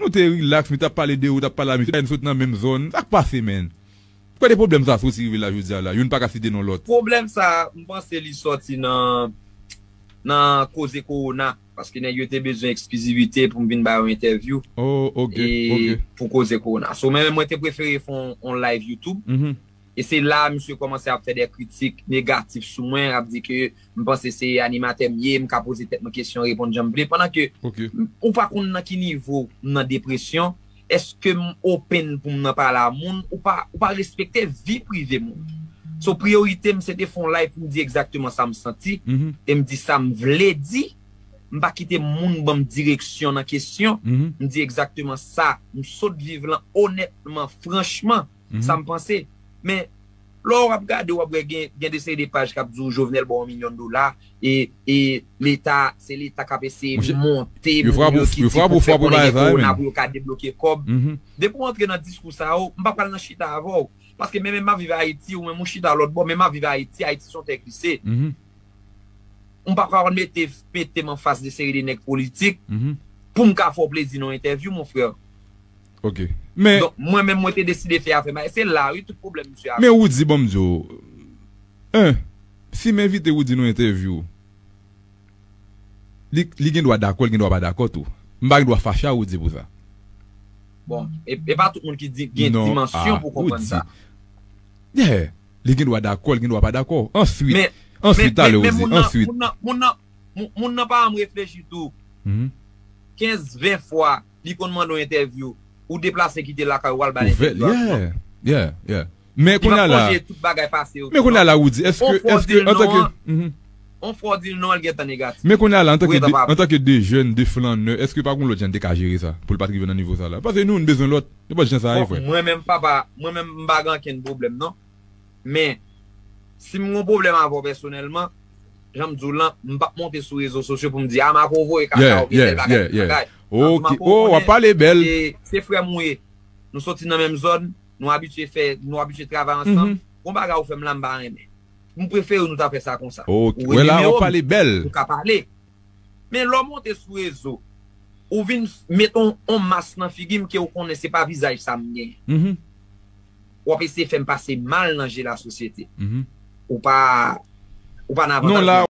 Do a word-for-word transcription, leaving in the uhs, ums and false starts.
Nou te rilaks, nou t ap pale de ou, t ap pale a misye, nou sot nan menm zòn. Sa k pase, menn? Kote pwoblèm sa soti rive la jodi a la? Youn pa ka site non lòt. Pwoblèm sa, m panse li sòti nan, nan koze kowona. Paske nèg yo te bezwen eksklizivite pou m vin ba yo entèvyou. Oh, ok, e ok. Pou koze kowona. So, mwen menm, mwen te prefere fè on, on live YouTube. Mhm. E se la, misye kòmanse ap fè de kritik negatif sou mwen, ap di ke m panse se animatè m ye, m ka poze tèt mwen kesyon, reponn jan m vle. Pandan ke ok. M, ou pa konn nan ki nivo m nan depresyon, èske m open pou m nan pale a moun, ou pa, ou pa respekte vi prive moun. So, priyorite m, se te fè on live pou m di egzakteman sa m santi, mhm. E m di sa m vle di, m pa kite moun ban m direksyon nan kesyon, mhm. M di egzakteman sa m sot viv lan, onètman, franchman, mhm. Sa m panse. Men, lè w ap gade, w ap wè gen, gen de seri de paj k ap di w Jovenel ba w yon milyon dola, e, e Leta, se Leta k ap eseye monte moun yo ki di pou fè konnen gen kowona pou yo ka debloke kòb. Mhm. Depi w antre nan diskou sa yo, m pa pral nan chita avè w. Paske menm m ap viv Ayiti, ou menm ou chita lòt bò, menm m ap viv Ayiti, Ayiti se yon tè glise. Mhm. M pa pral mete, mete m anfas de seri de nèg politik, mhm. Pou m ka fè w plezi nan yon entèvyou, mon frè. Ok. Men donk, mwen menm, mwen te deside fè afè m. Se la, wi, tout pwoblèm misye avè m. Men Roody, ban m di w, en, si m envite Roody nan entèvyou, li, li gen dwa dakò, li gen dwa pa dakò tou. M pa gen dwa fache a Roody pou sa. Bon, e, e pa tout moun ki di, gen dimansyon pou konprann sa. Yeah. Li gen dwa dakò, li gen dwa pa dakò. Answit, men, answit, men, talè, men, men Roody, moun nan, answit. Moun nan, moun nan, moun, moun nan pa janm reflechi tou. Mhm. Kenz, ven fwa, li konn mande w entèvyou, ou deplase kite lakay ou al ba l entèvyou a tou. Yeah, yeah, yeah. Men kounye a la, men kounye a la, Roody, èske, èske, antanke, mhm. On fwa w di l non, l gentan negatif. Men kounye a la, antanke de, antanke de jèn, de flannè, èske pa gon lòt jan n te ka jere sa? Pou l pa t rive nan nivo sa la. Paske nou, n bezwen lòt, nenpòt jan sa ye, frè. Bon, mwen menm, papa, mwen menm, m pa gen ankenn pwoblèm, non. Men, si m gon pwoblèm avè w pèsonèlman, jan m di w lan, m p ap monte sou rezo sosyo pou m di, a, Marco voye kaka oubyen tèl bagay, tèl bagay. Ok. Oh, w ap pale bèl. E se frè m ou ye. Nou soti nan menm zòn, nou abitye fè, nou abitye travay ansanm. Mhm. Gon bagay ou fè m la, m pa renmen. M prefere nou ta fè sa konsa. Ok. Ou rele nimewo m, nou ka pale. Men lè w monte sou rezo, ou vin met on, on mas nan figi m ke ou konnen se pa vizaj sa m genyen. Mhm. W ap eseye fè m pase mal nan je lasosyete. Mhm. Ou pa, ou pa nan avantaj mwen. Non, la,